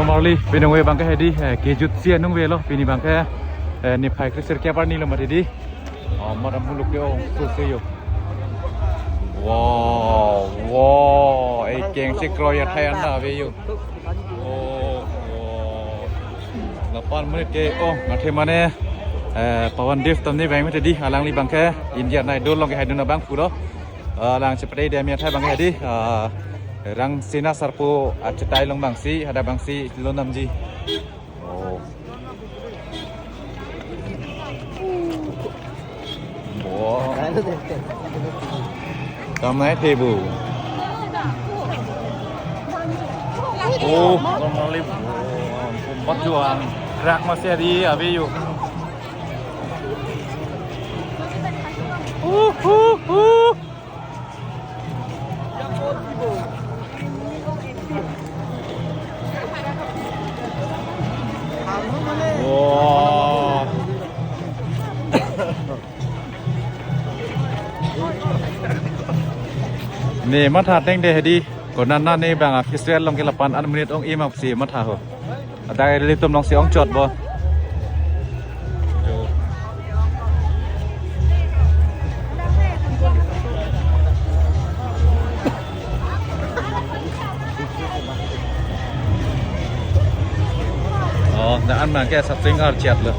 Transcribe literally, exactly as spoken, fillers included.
Normally, pinong ve abangke hedi, eh, kejutsi anong avelo, pini abangke, eh, niphai kre-sirkep arni lo mati di. Oh, mada muluk ke ongso se yo. Wow, wow, eh, keng si kroi athai an ta ave yo. Oh, wow. Lapu an monit ke, oh, ngathe mane, eh, Pawan Dev atum ne vang mati di, alangli abangke Indian Idol along kehai dun abang pulo. Eh, alang chepate dia mi athai abangke hedi, eh, Rangsina Sarpo achetai along abangsi, hadak abangsi lo namji. Oh. Wow. Kam nai thebu. Oh, normally. Bat juang. Rak masih di ave yo. Uh, uh, uh. Wow. Ne matha ateng de hedi, konat ne bang a festival along ke lapu an an monit ong-e ma pusi matha ho. Adai ilitum along si ongchot bo. Oh, dak an abangke sapsing archet lo.